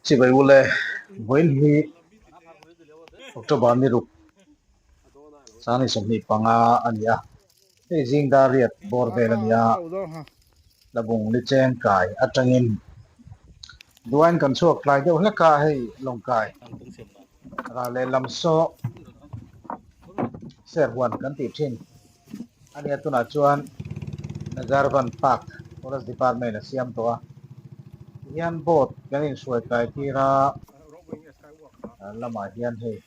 Chibai ule vawiin hi October ni ruk Sangni 25 a ni a, hei zing dar riat bawr vel a ni a, Tlabung Licheng kai atangin duain kan chhuak tlai deuh hlek a, hei Lawngkai ral lehlam saw Serhuan kan tih thin a nia, tunah chuan Nagarvan Park Forest Department a siam tawh a, tihian boat kan inhruai kai tir a, lamah hian hei.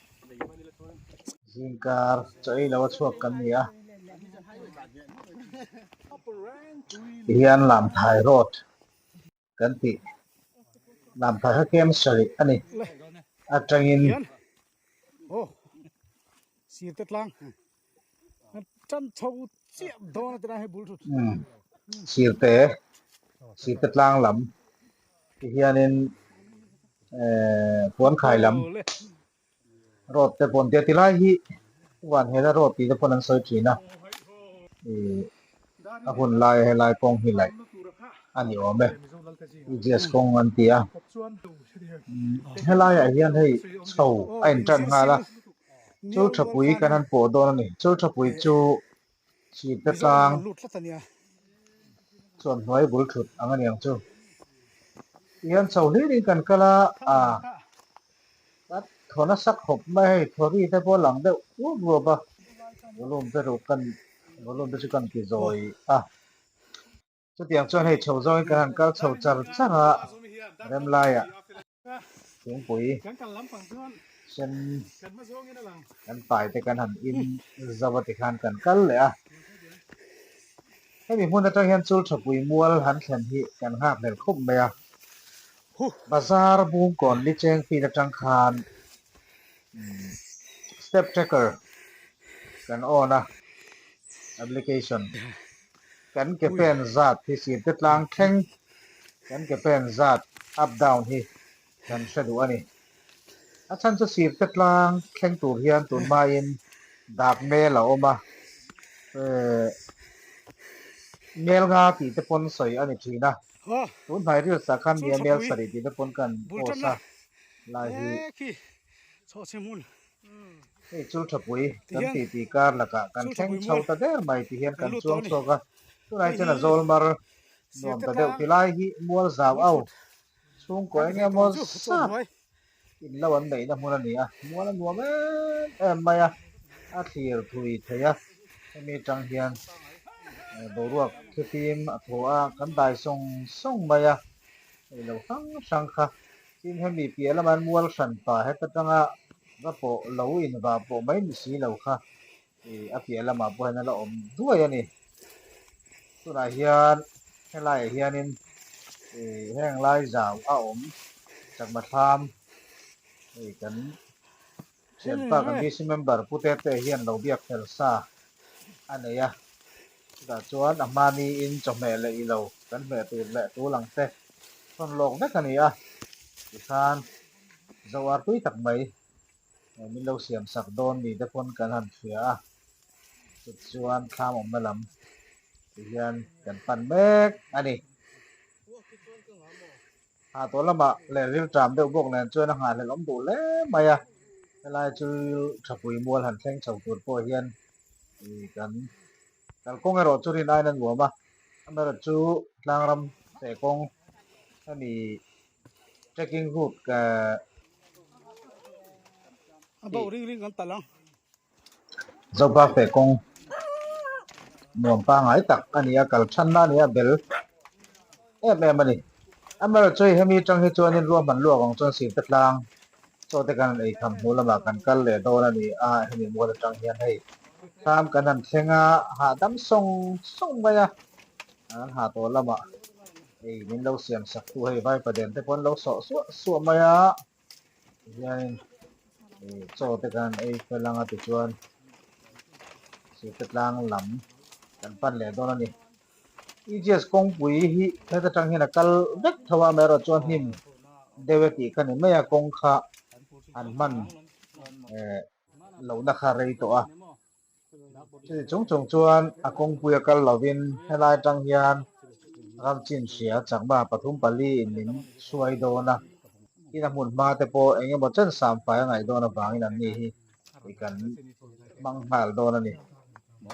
Zingkar chaw ei lo a chhuak kan ni a, tihian Lamthai Road kan tih Lamthai kha kem sarih a ni atangin Sirte Sirte tlang lam tihianin ehh Puankhai lam. Road te pawn tia tilai hi van hela road tih te pawn an sawi thin a, ih a hun laia helai kawng hi laih a ni awm e, EGS kawng an ti a, helaiah hian hei chho a intan nghal a, Chulthapui kan han pawh dawn a ni, Chulthapui chu Chhipte tlang chuan hnuai bul thut ang a niang chu, tihian chho hlirin kan kal a, ah. Ka thaw nasa khawp mai hei, thaw ri te pawh a lang deuh rup rup a, volume te ruh kan volume te chu kan ti zawi a, chutiang chuan hei chho zawngin kan han kal chho char char a, rem laiah thingpui sen kan pai te kan han in zo a tikhan kan kal leh a, hemi hmun atang hian Chulthapui mual han thlen hi kan nghak hlel khawp mai a. Bazar Bungkawn Licheng field atang khan step tracker kan on a, application kan ke pen zat hi sirte tlang thleng kan ke pen zat up down hi kan hre duh a ni. A chhan chu sirte tlang thleng tur hian tun hmain dak mel a awm a, mel nga tih te pawn sawi a ni thin a. Tun hnai ril sa khan nia mel sarih tih te pawn kan post a lai hi hei chu thapui kan tih tih kar lakah kan thleng chho ta der mai ti hian kan chuang chhuak a, tunah chuan a zawl mar nuam ta deuh ti lai hi mual zau au chhungkaw eng emaw zat in lo an neihna hmun a ni a, mual a nuam em em mai a, a thlir thui thei a, hemi atang hian boruak thlifim a thaw a, kan dai sawng sawng mai a, hei lo hrang hrang kha, tin hemi piah lama an mual hran pa heta tanga va pawh lo in va pawh mai ni si lo kha ih a piah lamah pawh hian a la awm duai a ni, tunah hian helaiah hianin ih heng lai zau a awm chakma thlam hei kan thianpa kan VC member Pu Tete hian lo biak fel sa a nei a, chutah chuan a hmaniin chawhmeh leh ilo kan hmeh tur leh tul ang te thawn lawk vek a ni a, tikhan zoar tui tak mai. Min lo siam sak dawn ni te pawn kan han hria a, chutichuan thlam awmna lam ti hian kan pan mek a ni. Ha tawh lamah leh rilṭam deuh bawk nen chuan a nghahhlelh awm duh hle mai a, helai chu Thapui mual han thleng chho tur pawh hian kan kalkawng erawh chu rin aiin a nuam a, amaherawhchu tlangram feh kawng hemi Trekking route ka Zopa feh kawng nuam pangai tak a ni a, kal thanna a ni a, bel em em a ni. Amaherawhchu hei hemi atang hi chuanin ruahman luak ang chuan sirte tlang chaw te kan han ei kham hnu lamah kan kal leh dawn a ni a, hemi mual atang hian hei thlam kan han thleng a, hahdam sawng sawng mai a, an ha tawh lamah. Hei min lo siam sak tu hei vai paden te pawh an lo sawh suah suah mai a tihianin ih chaw te khan ei fel anga tichuan sirte tlang lam kan pan leh dawn a ni. EGS kawngpui hi heta tang hian a kal vek tho a amaherawh chuan hnim deuh e tih kha ni mai a kawng kha an hman eh lohna kha rei tawh a. Chuti chung chung chuan a kawngpui a kal lovin helai atang hian ram chin hria chakma pathum pali in min hruai dawn a. Tin a hmun hma te pawh eng emaw chen sam fai a ngaih dawn avangin an ni hi i kan hmang nghal dawn a ni.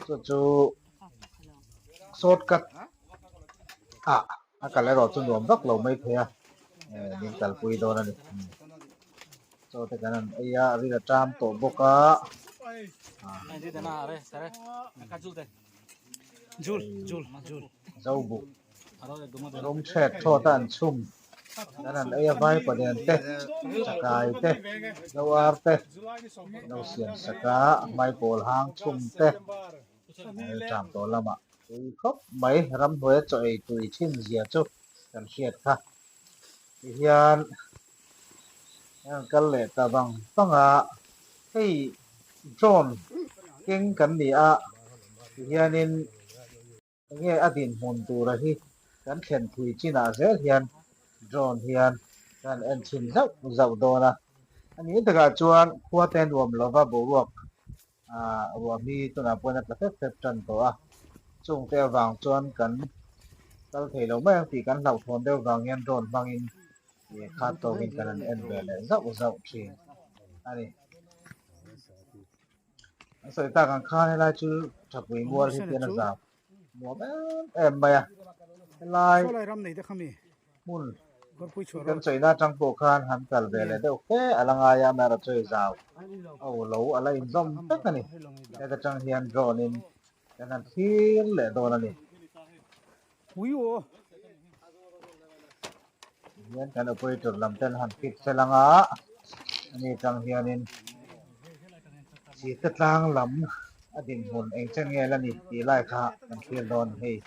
Chu chu shortcut ah a kal erawh chu nuam vak lo mai thei a, min kalpui dawn a ni. Chaw te kan han ei a, ril a ṭam tawh bawk a. Zobuk rawng ṭhet thawt a an chhum kan han ei a, vaipaden te, chakai te, zoar te lo siam sak a, hmaipawl hang chhum te ril ṭam tawh lamah tui khawp mai. Ramhnuaia chaw ei tui thin zia chu kan hriat kha. Tihian an kal leh ta vang vang a, hei drone keng kan ni a, tihianin enge a dinhmun tura hi kan thlen thui chinah zel hian drone hian kan en chhin zauh zauh dawn a, a ni takah chuan khua te nuam lova boruak ruah hi tunah pawhin a tla fep fep tan tawh a, chungte avang chuan kan kal thei lo mai ang tih kan hlauhthawn deuh vang hian drone hmangin ih khat tawkin kan han en ve leh zauh zauh thin a ni. An sawi tak ang khan helai chu Thapui mual hi tian a zau nuam em em mai a, helai hmun kan chawihna atang pawh khan han kal ve leh deuh fe a la ngai a, amaherawhchu chu hei zau a u lo a la inzawm vek a ni. Heta tang hian drone in kan han thlir leh dawn a ni. Tihian kan operator lam ten han fit fel ang a, ani atang hianin sirte tlang lam a dinhmun eng chen nge la ni tih lai kha kan thlir dawn hei.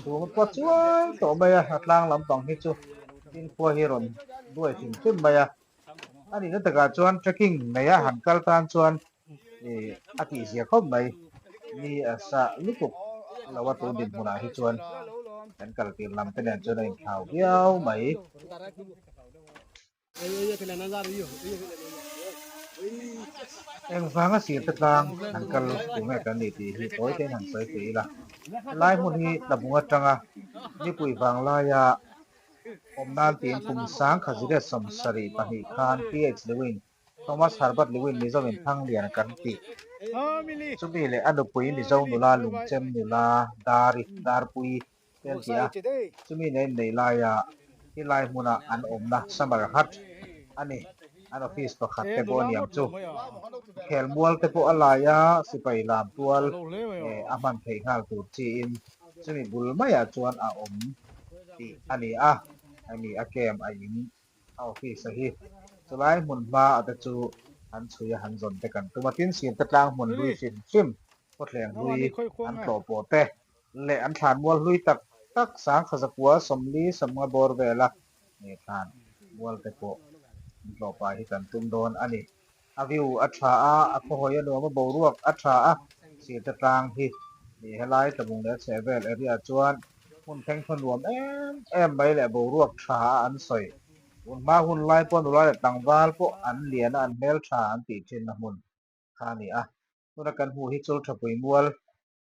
Chhung a pawt chuai tawh mai a, a tlang lampang hi chu tin khua hi rawn duai hrim hrim mai a. A nihna takah chuan trekking nei a han kal tan chuan ih a tihzia khawp mai. Ni a sa lutuk lo a tun dinhmunah hi chuan kan kal tir lam te nen chuan a inthlau viau mai. Engvanga sirte tlang han kal tur nge kan ni tih hi tawi tein han sawi thei ila. Helai hmun hi Tlabung atanga nipui vanglaia awm nan tiin kum sang khazilet 72 khan PH Lewin, Thomas Herbert Lewin Mizo in Thanglian kan tih. Chumi leh a nupui Mizo nula Lungchem nula Dari Darpui te an ti a, chumi nen nei laia helai hmuna an awmna Summer Hut a ni. An office pakhat te pawh a niang chu. Khelmual te pawh a lai a, sipai lam tual a hman theih nghal tur chiin chumi bul maiah chuan a awm tih a ni a, hemi a camp a in a office a hi chulai hmun hma a te chu an chhui a han zawn te kan tum a, tin sirte tlang hmun hlui hrim hrim khawthleng hlui an tlawh pawh te leh an thlan mual hlui tak tak sangkha zakua 40 50 bawr vela nge thlan mual te pawh an tlawh pah hi kan tum dawn a ni. A view a tha a, a khawhawi a nuam a, boruak a tha a, sirte tlang hi ni helai tlabung leh a chheh vel area chuan hmun thleng thaw nuam em em mai leh boruak tha a an sawi. Tun hma hun lai pawh nula leh tlangval pawh an lian a, an hmel tha an tih thinna hmun kha a ni a. Tuna kan hmuh hi Chulthapui mual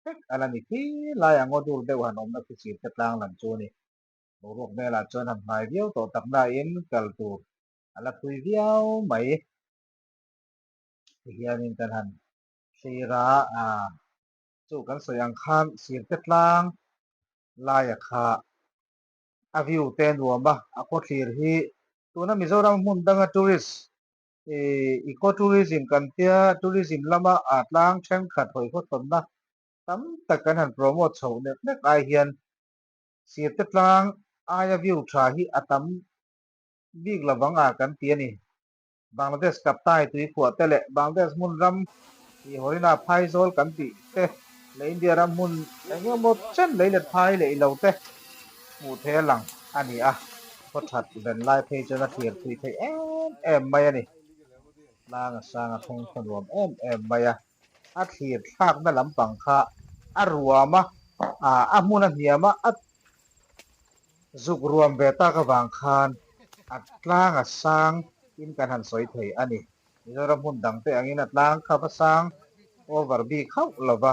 vek a la ni khi lai a ngaw dur deuh han awmna khi sirte tlang lam chu a ni. Boruak velah chuan han hnai viau tawh tak nain kal tur a la thui viau mai. Tihianin kan han thlir a, chu kan sawi ang khan sirte tlang laia kha a view te a nuam a, a khawthlir hi tuna Mizoram hmun danga tourist ih eco tourism kan tia tourism lama a tlang thenkhat hawi khawthawnna tam tak kan han promote chhoh nek nek ai hian sirte tlang aia view tha hi a tam bik lovang a kan ti a ni. Bangladesh Kaptai tuikhuah te leh Bangladesh hmun ram ih Horina Phaizawl kan tih te leh India ram hmun eng emaw chen lei let phai leh ilo te hmuh theih a lang a ni a, khaw that ven lai phei chuan a thlir thui theih em em mai a ni. Tlang a sang a thleng khaw nuam em em mai a, a thlir thlakna lampang kha a ruam a, a hmun a hniam a, a Zuk ruam ve tak avang khan a tlang a sang in kan han sawi thei a ni. Mizoram hmun dang te angin a tlang kha va sang over bik hauh lo va,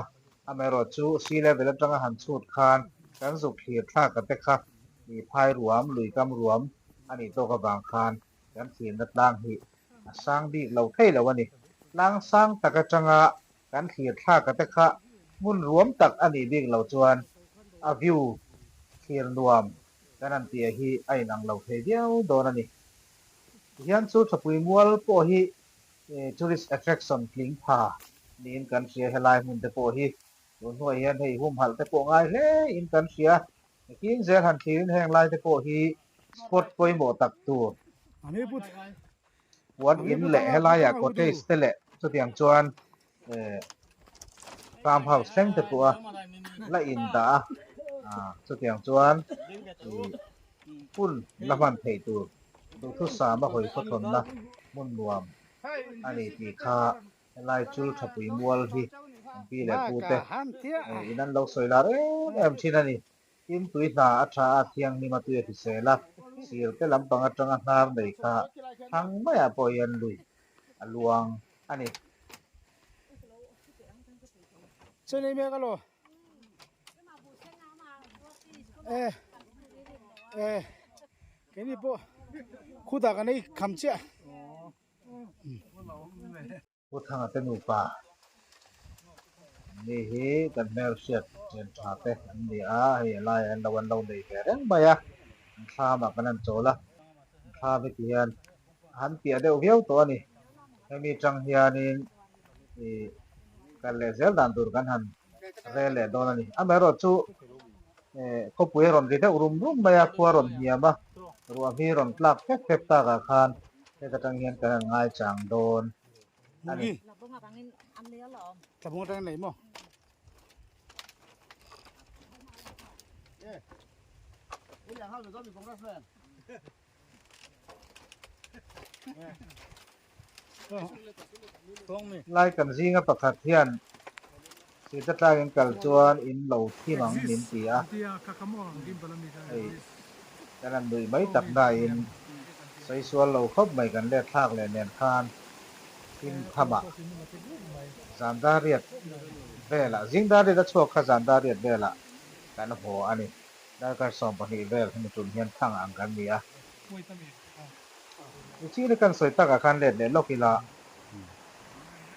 amaherawh chu sea level atanga han chhut khan kan zuk thlir thlak a te kha ih phai ruam, lui kam ruam a nih tawk avang khan Kan thlirna tlang hi a sang bik lo thei lo a ni. Tlang sang tak atanga kan thlir thlak a te kha hmun ruam tak a nih bik lo chuan a view thlir nuam kan han tih hi a inang lo thei viau dawn a ni. Tihian chu Thapui Mual pawh hi tourist attraction tling pha niin kan hria helai hmun te pawh hi tun hnuai hian hei humhalh te pawh ngai hle in kan hria. Nikin zel han thlirin heng lai te pawh hi spot pawimawh tak tur puan in leh helaiah cottage te leh chutiang chuan farm house thleng te pawh a la in dah a chutiang chuan ih hun la hman theih tur duhthusam a hawi khawthawnna hmun nuam a ni tih kha Helai chul thapui mual hi an pi leh pu te in an lo sawi lar em em thin a ni. Tin tui hna a tha a, thianghlim a tui a hrisel a, sir te lampang atanga hnar nei kha thlang maiah pawh hian lui a luang a ni. Pu Thanga te nupa ni hi kan hmelhriat chen tha te an ni a, hei a laiah hian lo an lo nei ve reng mai a, an thlamah kan han chawl a, an thlam hi ti hian a han piah deuh viau tawh a ni, hemi tang hianin ih kal leh zel dan tur kan han rel leh dawn a ni, amaherawh chu eh khawpui a rawn ri deuh rum rum mai a, khua rawn hniam a, ruah hmi rawn tlak fek fek takah khan Heta tang hian kan han ngaichang dawn a ni. Lai kan zinga pakhat hian Sita tlangin kal chuan in lo thim ang min ti a, hei kan han nuih mai tak nain sawi sual lo khawp mai kan let thlak leh nen khan thim thamah zan dar riat velah zing dar riat a chhuak kha zan dar riat velah kan haw a ni. Darkar 12 vel hemi tum hian thang ang kan ni a. Nichina kan sawi takah khan let leh lawk ila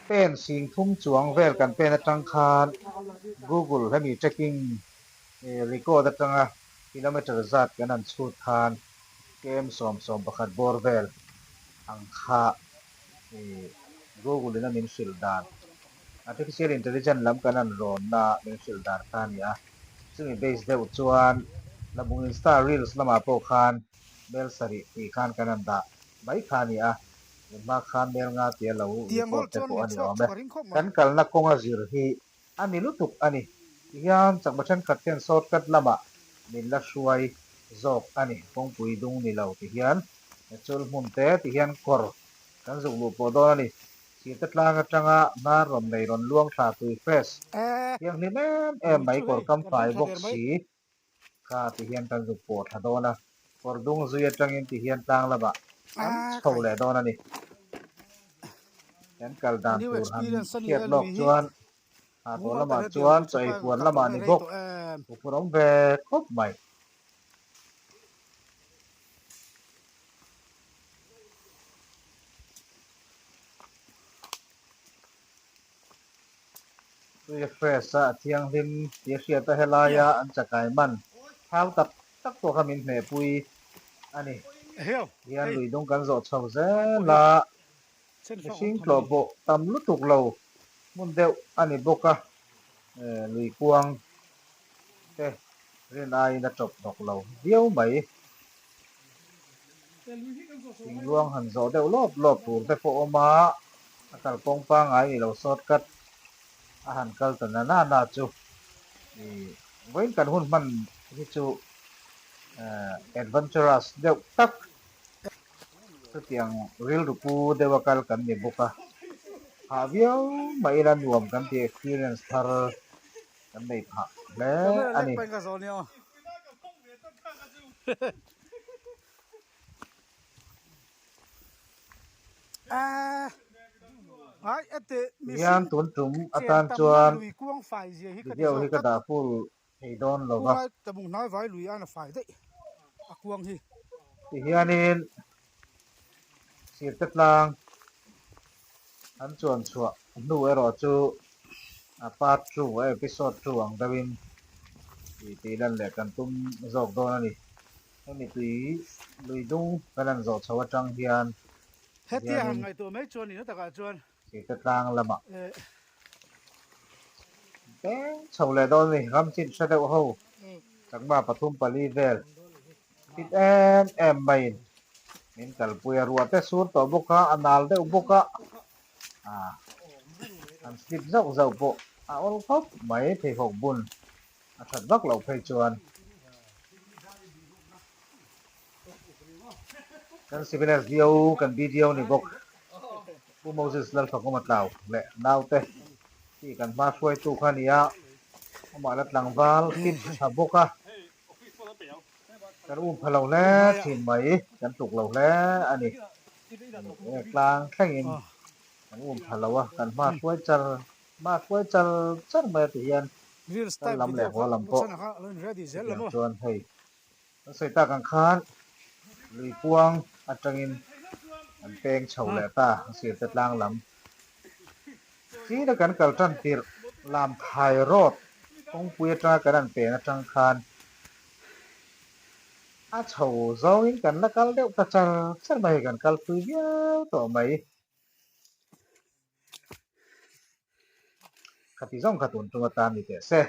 pen sing thum chuang vel kan pen atang khan Google hemi tracking record atanga kilometer zat kan han chhut khan km sawm sawm pakhat bawr vel ang kha Google in a min hrilh dan Artificial Intelligence lam kan han rawnna min hrilh dan kha a ni a, chumi base deuh chuan Labung Insta Reels lamah pawh khan mel sarih tih khan kan han dah mai kha a ni a, tun hma khan mel nga tia lo report te pawh a ni awm e. Kan kalna kawnga zir hi a ni lutuk a ni. Tihian chakma thenkhat hian shortcut lamah min la hruai zawk a ni, kawngpui dung ni lo tihian chul hmun te tihian kawr kan zuk luh pawh dawn a ni. Sirte tlang atanga hnar rawn nei rawn luang thla tui fresh thianghlim em em mai kawr kam fai bawk si kha ti hian kan zuk pawh thla dawn a, kawr dung zui atangin ti hian tlang lamah kan chho leh dawn a ni. Kan kal dan tur han hriat lawk chuan ha tawh lamah chuan chaw ei puan lamah ni bawk huphur awm ve khawp mai. Tui a fresh a, a thianghlim tih a hriat a, helaia an chakai man thau tak tak pawh kha min hmehpui a ni. Tihian lui dung kan zawh chho zel a, mihring tlawh pawh tam lutuk lo hmun deuh a ni bawk a, lui kuang te rin aiin a tawp hnawk lo viau mai. Thingluang han zawh deuh lawp lawp tur te pawh awm a, a kalkawng pangngai ni lo shortcut a han kal ta na na na chu ih vawiin kan hun hman hi chu adventurous deuh tak chutiang rilru pu deuh a kal kan ni bawk a, hah viau mah ila nuam kan tih experience thar kan nei phah hle a ni. Hian tun tum atan chuan video hi ka dah full thei dawn lo va. Tihianin. Sirte tlang an chuan chhuah hnu erawh chu a part two, a episode two ang deuhin tih tih lan leh kan tum zawk dawn a ni. Hemi tui lui dung kan han zawh chho atang hian hianin Sirte tlang lamah beng chho leh dawn a ni. Ram chin hre deuh ho chakma pathum pali vel fit em em maiin min kalpui a, ruah te sur tawh bawk a, a nal deuh bawk a, ah an slip zauh zauh pawh a awl khawp mai pheikhawk bun a that vak loh phei chuan kan civil SDO kan BDO ni bawk Pu Moses Lalfakawma tlau leh naute hi kan hma hruaitu kha a ni a, amah la tlangval fit tha bawk a. Kan um pha lo hle thin mai, kan tluk lo hle a ni. Tlang thlengin kan um pha lo a, kan hma hruai char hma hruai char char mai a ti hian kal lam leh haw lam pawh chutiang chuan hei kan sawi tak ang khan lui puang atangin an peng chho leh ta a sirte tlang lam. China kan kal tan tirh Lamthai Road kawngpui atanga kan an pen atang khan a chho zawngin kan la kal deuh ta char char mai, kan kal pui viau tawh mai. Khati zawng kha tun tum atan ni teh se.